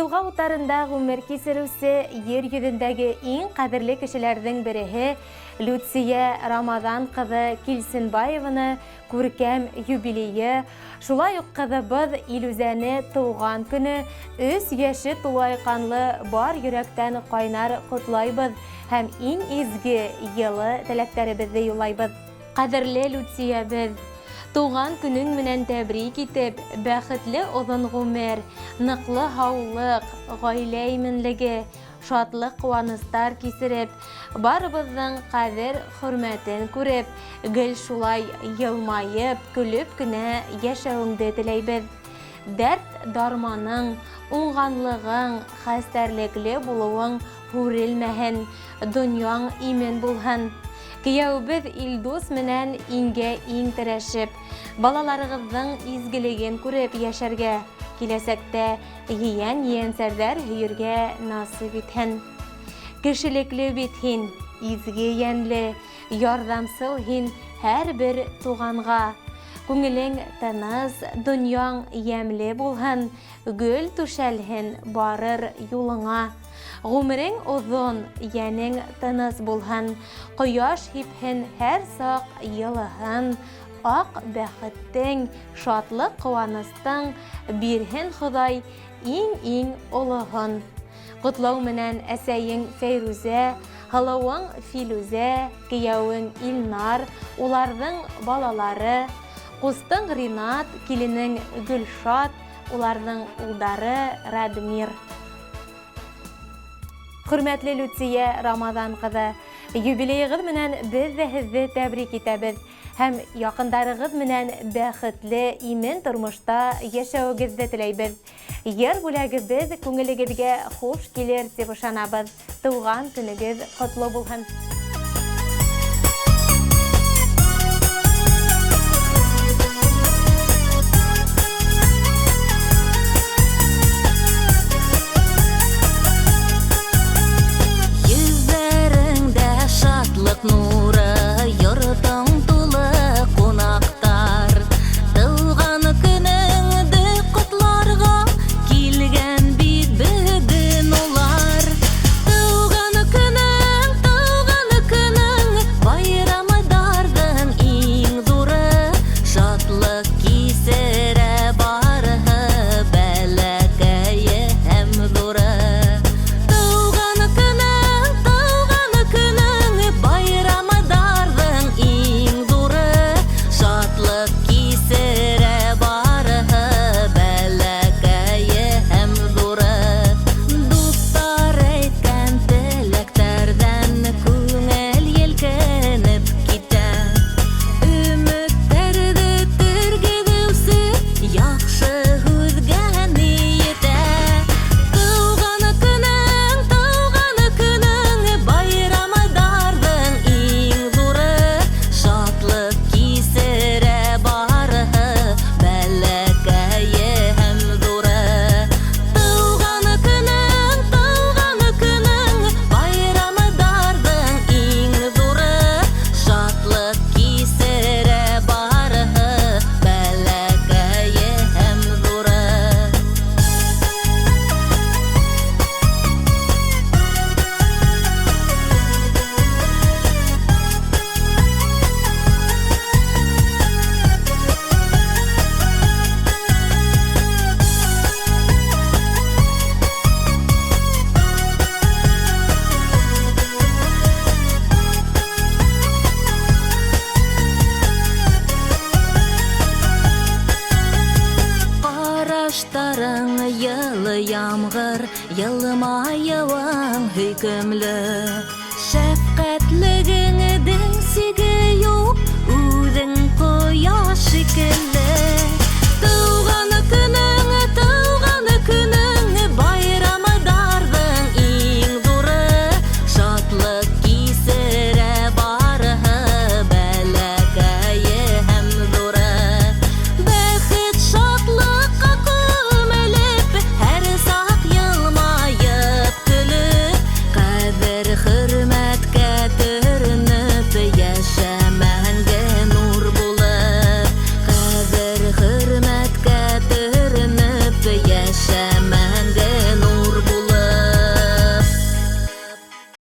Ишйылға утарында ғүмер кисереүсе ер йөҙөндәге иң ҡәҙерле кешеләрҙең береһе Люция Рамаҙан ҡыҙы Килсенбаеваны күркәм юбилейы, шулай уҡ ҡыҙыбыҙ Илүзәне тыуған көнө, өс йәше тулайҡанлы бар йөрәктән ҡайнар ҡотлайбыҙ һәм иң изге, йылы теләктәребеҙҙе юллайбыҙ. Ҡәҙерле Люциябеҙ! Тыуған көнөң менән тәбрик итеп, бәхетле оҙон ғүмер, ныҡлы һаулыҡ, ғаилә именлеге, шатлыҡ-ҡыуаныстар кисереп, барыбыҙҙың ҡәҙер-хөрмәтен күреп, гел шулай йылмайып, көлөп кенә йәшәүеңде теләйбеҙ. Дәрт-дарманың, уңғанлығың, хәстәрлекле булыуың һүрелмәһен, донъяң имен булһын. Кейәүебеҙ Илдус менән иңгә-иң терәшеп, балаларығыҙҙың изгелеген күреп йәшәргә, киләсәктә ейән-ейәнсәрҙәр һөйөргә насыйп итһен. Кешелекле бит һин, изге йәнле, ярҙамсыл һин һәрбер туғанға. Күңелең тыныс, донъяң ямьле булһын, гөл түшәлһен барыр юлыңа. Ғүмерең оҙон, йәнең тыныс булһын, Ҡояш һипһен һәр саҡ йылыһын, Аҡ бәхеттең, шатлыҡ-ҡыуаныстың Бирһен Хоҙай иң-иң олоһон. Ҡотлау менән әсәйең Фәйрүзә, һылыуың Филүзә, кейәүең Илнар, уларҙың балалары, ҡустың Ринат, киленең Гөлшат, уларҙың улдары Радмир. Хөрмәтле Люция Рамаҙан ҡыҙы, юбилейығыҙ менән беҙ ҙә һеҙҙе тәбрик итәбеҙ һәм яҡындарығыҙ менән бәхетле, имен тормошта йәшәүегеҙҙе теләйбеҙ. Йыр бүләгебеҙ күңелегеҙгә хуш килер тип ышанабыҙ. Тыуған көнөгөҙ ҡотло булһын! Йөҙҙәреңдә шатлыҡ нуры, йортоң тулы ҡунаҡтар. Тыуған көнөңдө ҡотларға килгән бит бөгөн улар. Тыуған көнөң, тыуған көнөң, байрамдарҙың иң ҙуры. Шатлыҡ кисерә барыһы, бәләкәйе һәм ҙуры. Тыуған көнөң, тыуған көнөң, байрамдарҙың иң ҙуры. Шатлыҡ кисерә барыһы, бәләкәйе һәм ҙуры. Дуҫтар әйткән теләктәрҙән күңел елкенеп китә. Өмөттәрҙе тергеҙеүсе яҡшы һүҙгә ни етә? Тыуған көнөң, тыуған көнөң, байрамдарҙың иң ҙуры. Шатлыҡ кисерә барыһы, бәләкәйе һәм ҙуры. Тыуған көнөң, тыуған көнөң, байрамдарҙың иң ҙуры. Шатлыҡ кисерә барыһы, бәләкәйе һәм ҙуры. Ҡараштарың йылы ямғыр, йылмайыуың һөйкөмлө. Шәфҡәтлегең